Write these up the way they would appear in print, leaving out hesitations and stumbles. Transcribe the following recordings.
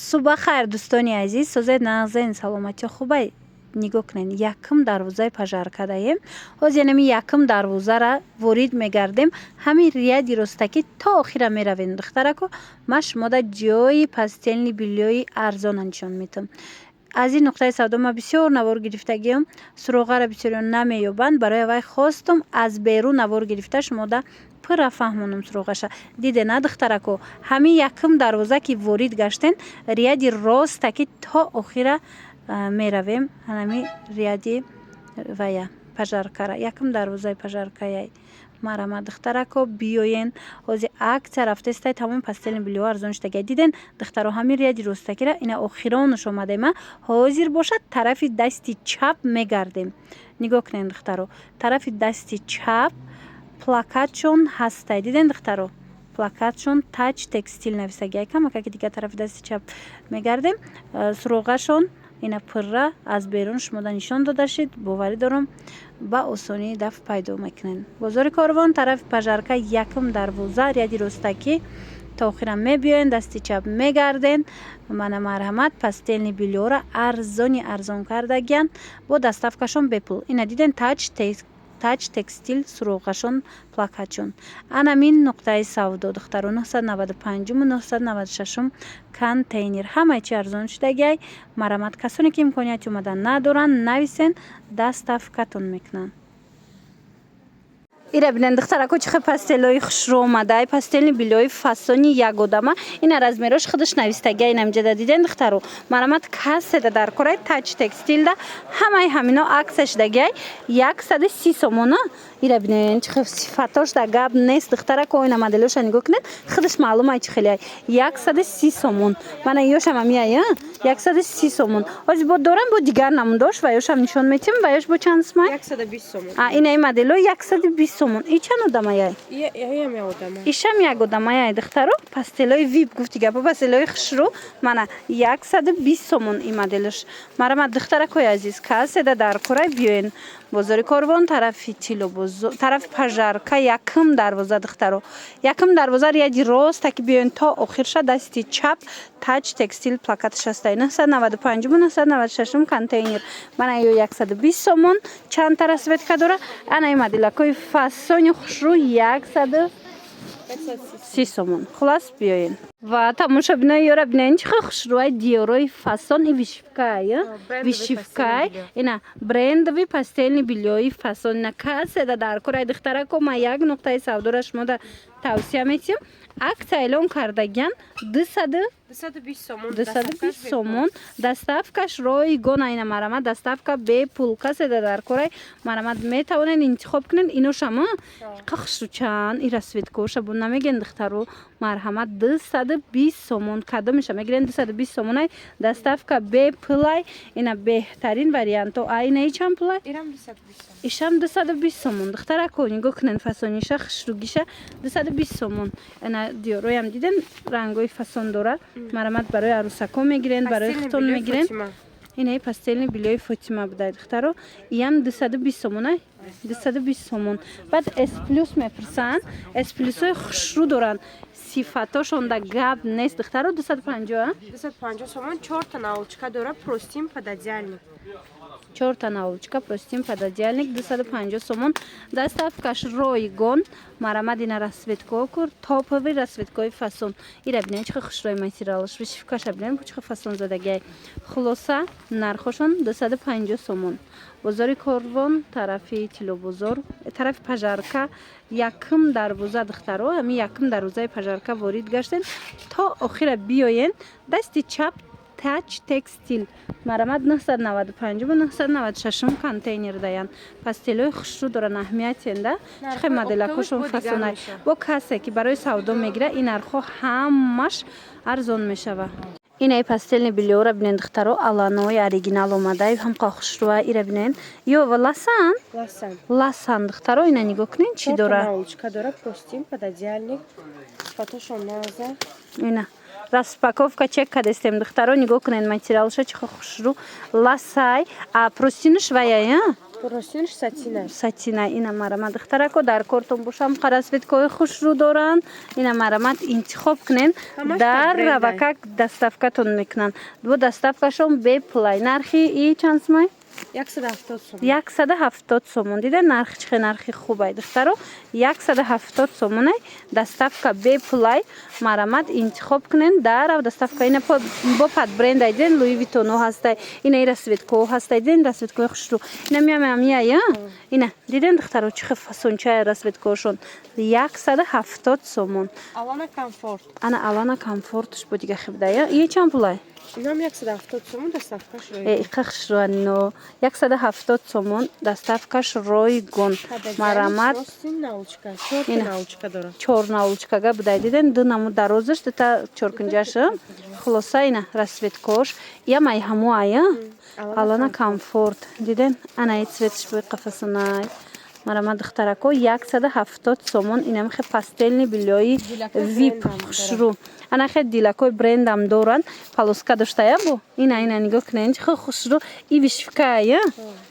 Субҳ хайр, дӯстони азиз, созед, нағзен, саломатиё хубай? Нигоҳ кунед, якум дарвозаи пожаркадаем. Ҳозир янами якум дарвозара ворид мегардем. Ҳамин ряди ростакӣ то охира меравем, духтарако. Ман шумода ҷои постельный бельёи арзона нишон медиҳам. Аз ин нуқтаи савдо ман бисёр навор гирифтагиам, суроғаро бисёриён намеёбанд. Барои вай хостум аз берун навор гирифта, шумода пурра фаҳмонам суроғаша. Диде на, духтарако, ҳамин якум дарвоза ки ворид гаштен, ряди ростакӣ то охира меравем. Ҳанами ряди вая пожаркара, якум дарвозаи пожаркаяй. Марама, духтарако, биёен. Ҳозир акция рафтестай, тамоми постельный бельё арзон шудагия. Диден, духтаро, ҳамин ряди ростакира ина охиронаш омадема. Ҳозир бошад, тарафи дасти чап мегардем. Нигоҳ кунед, духтаро, тарафи дасти чап плакатшон ҳастай. Диден, духтаро, плакатшон «Таҷ Текстил» нависагия. Камакаки дигар тарафи дасти чап мегардем. Суроғашон ина пурра аз берун шумода нишон дода шид. Боварӣ дорам, ба осонӣ дафт пайдо мекунед. Бозори Корвон, тарафи пожарка, якум дарвоза, ряди ростакӣ то охира мебиёен, дасти чап мегарден. Мана, марҳамат, постельный бельёра арзони арзон кардагиянд, бо доставкашон бепул. Ина диден, Таҷ Текстил, суроғашон, плакатшон. Анамин нуқтаи савдо, духтаро, 995-уму 996-ум контейнер. Ҳамаи чи арзон шудагиай. Марҳамат, касоне ки имконияти омадан надоранд, нависен, доставкатон мекунанд. Ира бинен, духтарако, чӣ хел постелои хушрӯ омадай, постельный бельёи фасони як одама. Ина размерош худаш навистагия, инамҷада диден, духтаро. Марҳамат, каседа дар кораи, Таҷ Текстилда ҳамаи ҳамино акция шудагиай, 130 сомона. Ира бинен, чӣ хел сифатош, да гап нест, духтарако. Ина моделоша нигоҳ кунед, худаш маълумай чӣ хелиай. 130 сомон. Мана ёшам амияй, 130 сомон. Ҳозир бо дорам, бо дигар намудош ва ёшам нишон метиҳам. Ва ёш бо чанд сумай? 120 сомон. А инаи модело 120 сомон. И чанд одамаяй? Иам як одама. Ишам як одамаяй, духтаро. Постелои вип, гуфти гапо, постелои хушрӯ. Мана, 120 сомон и моделаш. Марама, духтаракои азиз, каседа дар курай, биёен бозори Корвон, тарафи тилобозор, тарафи пожарка, якум дарвоза, духтаро, якум дарвоза, ряди рост таки биёен то охирша, дасти чап Таҷ Текстил плакаташ ҳастай. 995-уму 996-ум контейнер. Мана ё 120 сомон. Чандта расцветка дора. Ана и моделакои фасони хушрӯ 130 сомон. Хулас, биёен ва тамошобинои ёра бинен, чӣ хел хушрӯай диёрои фасон. И вышивкай, вышивкай. Ина брендовый постельный бельёи фасон. Ина каседа дар кораи, духтарако, ма як нуқтаи савдора шумода тавсия метиҳам. Акция эълон кардагиян, дусаду 220 сомон. 220 сомон, доставкаш ройгон. Ина, марҳамат, доставка бепул. Каседа дар корай, марҳамат, метавонед интихоб кунед. Иношама хушрӯчан, и расцветкоша бо намеген, духтаро. Марҳамат, 220 сомон. Кадомеша мегирен, 220 сомонай, доставка бепулай. Ина беҳтарин варианто. А инаи чанд пулай? Ирам 220 сомон. Ишам 220 сомон. Духтарако, нигоҳ кунед, фасониша, хушрӯгиша, 220 сомон. Ина диёроям диден, рангои фасон дора. Марҳамат, барои арӯсако мегирен, барои худтон мегирен. Инаи постельный бельёи Фотима будай, духтаро. Иям 220 сомона, 220 сомон. Баъд С плюс мепурсанд. С плюсҳои хушрӯ доранд, сифатошон да гап нест, духтаро. 250. 250 сомон, чорта наволочка дора, простынь, пододеяльник. Чорта наволочка, простынь, пододеяльник, 250 сомон, доставкаш ройгон. Марҳамат, ина расцветко кур, топовый расцветкои фасон. Ира бинед, чӣ хушрӯи материалаш, вышивкаша бинед, чӣ фасон задагиай. Хулоса, нархошон 250 сомон. Бозори Корвон, тарафи тилобозор, тарафи пожарка, якум дарвоза, духтаро. Ҳамин якум дарвозаи пожарка ворид гаштен, то охира биёен, дасти чап Таҷ Текстил. Марҳамат, 995-уму 996-ум контейнер даян. Постелои хушрӯ доран, аҳамиятенда, чӣ хел моделакошон фасонай. Бо касе ки барои савдо мегира, ин нархҳо ҳамаш арзон мешава. Инаи постельный бельёра бинен, духтаро, аланои оригинал омадай, ҳамқа хушрӯа. Ира бинен, ё ласан. Ласан. Ласан, духтаро. Ина нигоҳ кунен, чӣ дора. Наволочка дора, простынь, пододеяльник, сифатошон наза. Ина распаковка чек кардестем, духтаро. Нигоҳ кунед, материалша чӣ хушрӯ, ласай. А простыньш ваяй? Простынь ш сатина. Сатина. Ина, марамат, духтарако, дар кортон бошам, расцветка ҳои хушрӯ доранд. Ина, марамат, интихоб кунен. Ҳамаш дар бренд ай. Равакак доставка тон мекунанд, бо доставка шон бепулай. Нархи и чанд сумай? 170 сом. 170 сомон. Дида, нарх чихе нархи хубай, духтаро, 170 сомонай, доставка бепулай. Марамат, интихоб кунен дар доставка. Ина бо под бренд ай, диден, Луи Витоно ҳастай. Ина, и расцветка ҳо ҳастай, диден, расцветка ҳои хушрӯ. Ина миамиая, ина, диден, духтаро, чихе фасончая расцветка ҳошон. 170 сомон. Алана Комфорт. Ана, Алана Комфортш бо дига хибдая. И чанд пулай? Инам 170 сом, доставка ш Э, ройгон. Иқа хушрӯанино, 170 сомон, доставка ш ройгон. Марамат. Простынь наволочка. Чор Ина. наволочка дора. Чор наволочка га будай, диден, ду намуд дарозаш, дута чоркунҷаша. Хулоса, ина расцветка ош ямай ҳамуая. Алана Комфорт, диден, ана и цвет ш бои қафасонай. Марама, духтарако, 170 сомон. Инамихе постельный бельё и Дилакои вип брендам. Хушрӯ, ана хе дилакои брендам доранд. Полоска доштая бу. Ина, ина, нигоҳ кунен, чӣ хушрӯ и вышивка ая.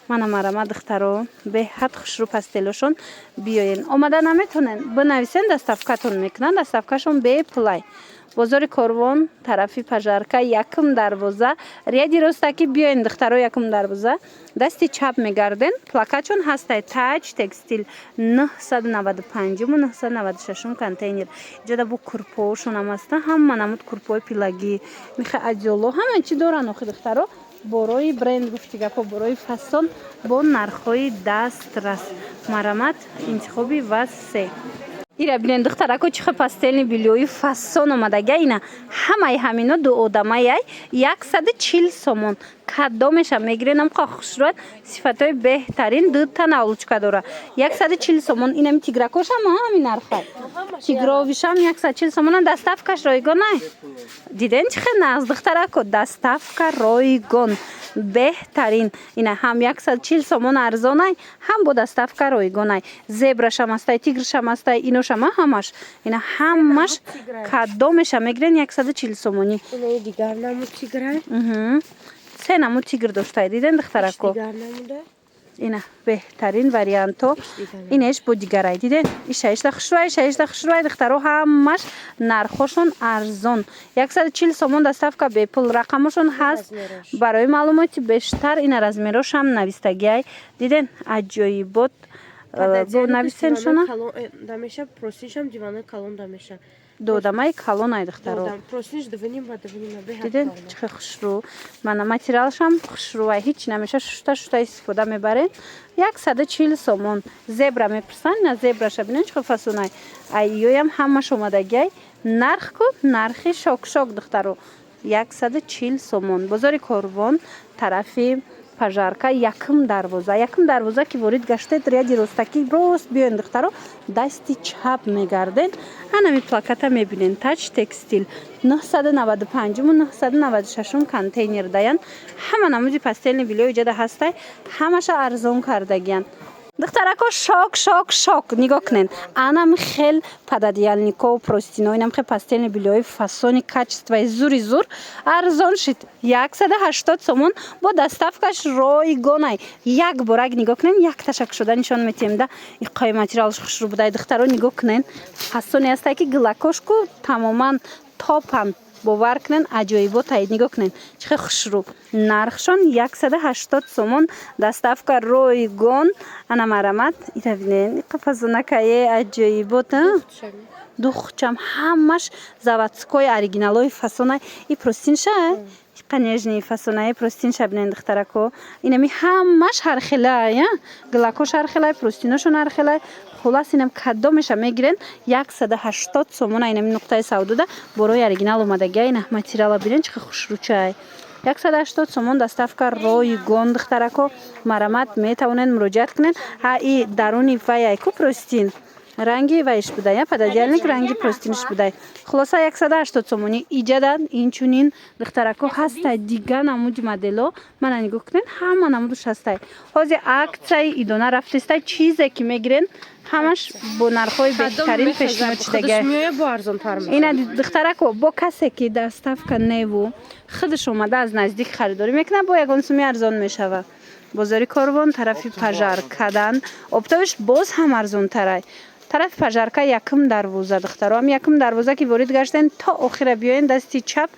Мана, марама, духтаро, беҳад хушрӯ постель ошон. Биёен, омада наметонен, бинависен, доставка тон мекунанд, доставка шон бепулай. Бозори Корвон, тарафи пожарка, якум дарвоза, ряди ростаки биёен, духтаро, якум дарвоза дасти чап мегарден, плакатшон ҳастай, Таҷ Текстил, 995-уму 996-ум контейнер. Иҷода бо курпоошонам ҳаста, ҳама намуд курпои пилагӣ, миха одеяло, ҳама чӣ доранд. Охи, духтаро, борои бренд гуфти гапҳо, борои фасон бо нархҳои дастрас. Марамат, интихоби вассе. Ира бинен, духтарако, чихе постельный бельё и фасон омадага. Ина, ҳамаи ҳамино ду одамаяй, 140 сомон. Кадомеша мегиренам, қа хушрӯяд, сифатҳои беҳтарин, дута наволочка дора, 140 сомон. Инами тигракошам ҳамин нарха, тигровый шам 140 сомона, доставка ш ройгонай. Диден, чихе нағз, духтарако, доставка ройгон, беҳтарин. Ина ҳам 140 сомон арзонай, ҳам бо доставка ройгонай. Зебрашам ҳастай, тигршам ҳастай, иношама ҳамаш. Ина ҳамаш, кадомеша мегирен, 140 сомонӣ. Инаи дигар намуд тиграй. Се намуд тигр доштай, диден, духтарако? Дигар намуда. Ина беҳтарин варианто. Инеш бо дигарай, диден, ишаишда хушрӯай, ишаишда хушрӯай. Духтаро, ҳамаш нархошон арзон, 140 сомон, доставка бепул. Рақамошон ҳаст барои маълумоти бештар. Ина размер ошам навистагиай, диден, аҷоибот. Бо нависеншона. Дамеша простынь шам диванои калон дамеша. Додамаи калонай, духтаро. Простынь ш дуваним ба дуваним. Диден, чихе хушрӯ? Мана, материалшам хушрӯай, ҳеҷ намеша, шушта шушта истифода мебарен. 140 сомон. Зебра мепурсанд, на, зебраша бинен, чихе фасонай. Ай ёям ҳамаш омадагиай. Нарх ку нархи шок-шок, духтаро, 140 сомон. Бозори Корвон, тарафи пожарка, якум дарвоза. Якум дарвоза ки ворид гаштед, ряди ростакӣ рост биёен, духтаро, дасти чап мегарден, ҳанами плаката мебинен, Таҷ Текстил, 995-уму 996-ум контейнер даян. Ҳама намуди постельный бельё иҷода ҳастай, ҳамаша арзон кардагиян. Духтарако, шок, шок, шок! Нигоҳ кунед, анам хел пододеяльник о, простынь о, инам хел постельный бельё и фасони, качество и зури зур арзон шид, 180 сомон, бо доставка ш ройгонай. Як борак нигоҳ кунед, якташак шуда нишон метиҳем да. Иқои материалш хушрӯ будай, духтаро, нигоҳ кунед, фасоне ҳастай, ки гилакошку тамоман топан. Бовар кунед, аҷоиботай. Нигоҳ кунед, чихе хушрӯ. Нархшон 180 сомон, доставка ройгон. Ана, марамат, ира бинед, иқа фасонакае аҷоибот. Духчам ҳамаш заводской, оригиналои фасонай. И простынь ша иқа нежный фасонай, простынь ша бинед, духтарако. Инами ҳамаш ҳархелай, гилакош ҳархелай, простынь ошон ҳархелай. Хулас, инам кадомеша мегирен, 180 сомона. Инами нуқтаи савдода борои оригинал омадагия. Ина материала бинен, чихе хушрӯчай, 180 сомон, доставка ройгон. Духтарако, марамат, метавонед муроҷиат кунед. Ҳа, и даруни ваяй ку простынь ранги вайш будай, пододеяльник ранги простынь ш будай. Хулоса, 180 сомонӣ. Иҷада инчунин, духтарако, ҳастай дига намуди модело. Мана, нигоҳ кунед, ҳама намудаш ҳастай. Ҳозир аксияи идона рафтестай, чизе ки мегирен, ҳамаш бо нархҳои беҳтарин пешниҳод шудагиай. Ина, духтарако, бо касе ки доставка неву худаш омада аз наздик харидорӣ мекунад, бо ягон суми арзон мешавад. Бозори Корвон, тарафи Пожаркадан. Оптовый ш боз ҳам арзонтарай. Тарафи Пожарка, якум дарвоза, духтаро. Ҳам якум дарвоза ки ворид гаштен, то охира биёен, дасти чап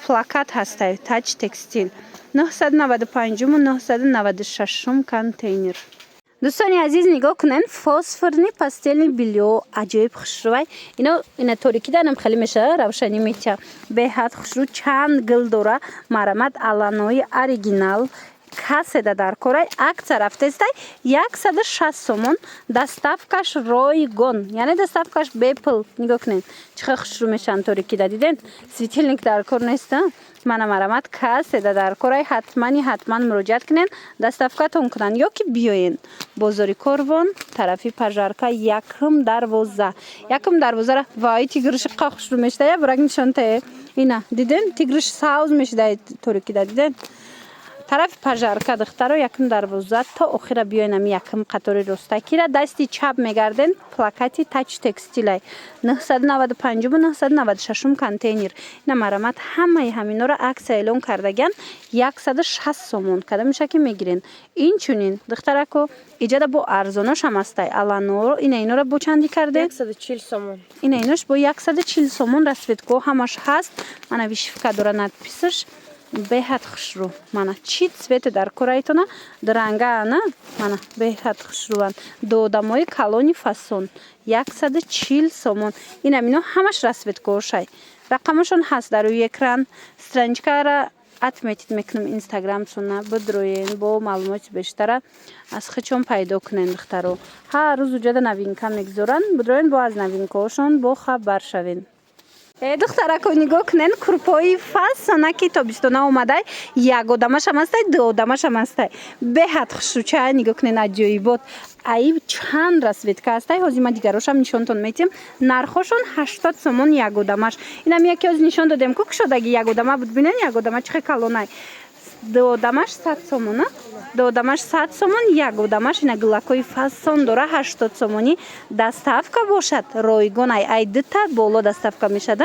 плакат ҳастай, Таҷ Текстил, 995-уму 996-ум контейнер. Дӯстони азиз, нигоҳ кунен, фосфорный постельный бельё аҷоиб хушрӯвай. Ино ина торикӣ данам хеле мешава, равшанӣ меча. Беҳад хушрӯ, чанд гил дора. Марамат, аланои оригинал. Каседа дар корай, акция рафтестай, 160 сомон, доставка ш ройгон, яъне доставка ш бепул. Нигоҳ кунед, чӣ хел хушрӯ мешаванд торикида. Диден, светильник дар кор неста. Мана, марамат, каседа дар корай, ҳатмани ҳатман муроҷиат кунен, доставка тон кунанд ё ки биёен. Бозори Корвон, тарафи Пожарка, якум дарвоза. Якум дарвозара. Вай, тигриш қа хушрӯ мешуда, я бурак нишонтае. Ина диден, тигриш савз мешуда торикида, диден? Тарафи Пожарка, духтаро, якум дарвоза, то охира биёен, ами якум қатори ростакира дасти чап мегарден, плакати Тач Текстилай, 995-уму 996-ум контейнер. Ина, марамат, ҳамаи ҳаминора акция эълон кардаган, 160 сомон. Кадамиша ки мегирен. Инчунин, духтарако, иҷада бо арзоношам ҳастай. Аланоро, ина инора бо чанди кардем? 140 сомон. Ина инош бо 140 сомон, расцветка ҳо ҳамаш ҳаст. Мана, вышивка дора, надпись аш беҳад хушрӯ. Мана, чӣ цвет е дар корайтона, дрангаана. Мана, беҳад хушрӯанд. Доодамои калони фасон, 140 сомон. Инам ино ҳамаш расцветка ҳошай. Рақамашон ҳаст дар рӯи экран. Страничка ра отметить мекунам, инстаграмшона бидроен, бо маълумоти бештара аз хичон пайдо кунен. Духтаро, ҳар рӯз уҷада новинка мегузоранд. Бидроен, бо аз новинка ҳошон бо хабар шавен. Духтарако, нигоҳ кунен, курпои фасонаки тобистона омадай. Як одамашам ҳастай, ду одамашам ҳастай. Беҳад хушрӯча, нигоҳ кунен, аҷоибот. Аи чанд расцветка ҳастай. Ҳозир ма дигарошам нишонтон метиҳам. Нархошон 80 сомон як одамаш. Инам яке ҳозир нишон додем ку, кушодаги як одама буд. Бинен, як одама чӣ хел калонай. Ду одамаш 100 сомона, ду одамаш 100 сомон, як одамаш. Ина гулакҳои фасон дора, 80 сомонӣ. Доставка бошад ройгон, ай дута боло доставка мешада.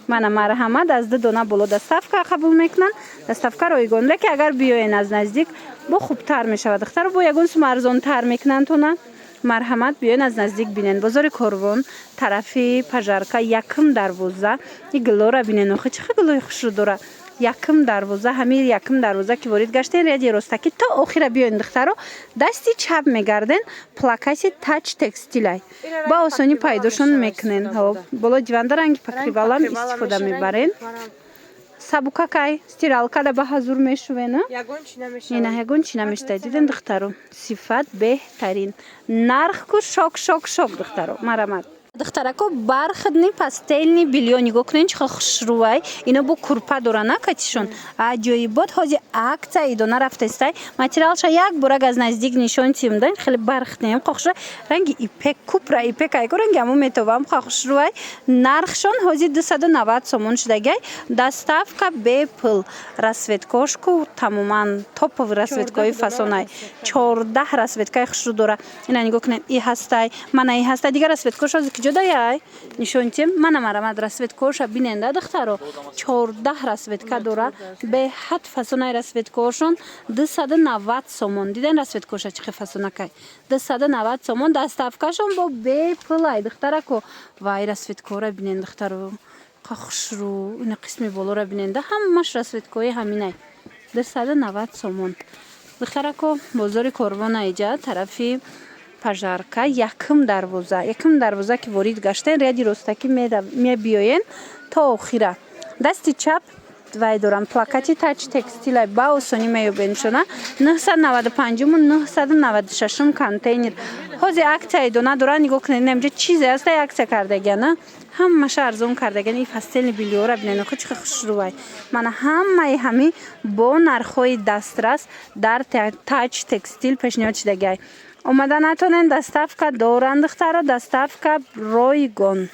Мана, марҳамат, аз ду дона боло доставка қабул мекунанд, доставка ройгон. Лекин агар биёен аз наздик, бо хубтар мешавад, духтаро, бо ягон сум арзонтар мекунанд тона. Марҳамат, биёен, аз наздик бинен. Бозори Корвон, тарафи Пожарка, якум дарвоза. И гулора бинен, охи чӣ хел гулои хушрӯ дора. Якум дарвоза, ҳамин якум дарвоза ки ворид гаштен, ряди ростакӣ то охира биёен, духтаро, дасти чап мегарден, плакати Таҷ Текстилай, ба осонӣ пайдошон мекунен. Боло диванда ранги покрывал ам истифода мебарен. Сабукакай, стиралка да ба ҳазур мешувена. Ина, ягон чи намешта. Диден, духтаро, сифат беҳтарин, нарх ку шок, шок, шок. Духтаро, марамат. Духтарако, бархатный постельный бельё, нигоҳ кунед, чӣ хел хушрӯвай. Ино бо курпа дора на катишон, аҷоибот. Ҳозир акция идона рафтестай. Материалша як борак аз наздик нишон тим да. Хеле бархатный ам хушрӯ, ранги ипек, купра ипек айко, ранги ҳамо метовам, хушрӯвай. Нархшон ҳозир 290 сомон шудагай, доставка бепул. Расцветка ҳош ку тамоман топовый расцветка ҳои фасонай. 14 расцветка и хушрӯ дора. Ина нигоҳ кунед, и ҳастай, мана и ҳастай, дигар расцветка ҳош ҳозир киҷо даяй нишон тием. Мана, марамад, расцветка ҳоша биненда, духтаро, 14 расцветка дора. Беҳад фасонаи расцветка ҳошон, 290 сомон. Диден, расцветка ҳоша чӣ хел фасонакай? 290 сомон, доставка шон бо бепулай. Духтарако, вай, расцветка ҳора бинен, духтаро, хушрӯ. Ина қисми болора биненда, ҳамаш расцветка ҳои ҳаминай, 290 сомон. Духтарако, бозори Корвона, иҷа тарафи Пожарка, якум дарвоза. Якум дарвоза ки ворид гаштен, ряди ростакӣ мебиёен, то охира дасти чап вай дорам, плакати Таҷ Текстила, ба осонӣ меёбеншона. 995-уму 996-ум контейнер. Ҳозир акция идона дора. Нигоҳ кунед, инҷа чизе аста, акция кардагиана, ҳамаша арзон кардагиан. И постельный бельё ра бинед, охи чӣ хушрӯвай. Мана, ҳамаи ҳами бо нархҳои дастрас дар Таҷ Текстил пешниҳод шудагиай. Омада натонен, доставка доранд, духтаро, доставка ройгон.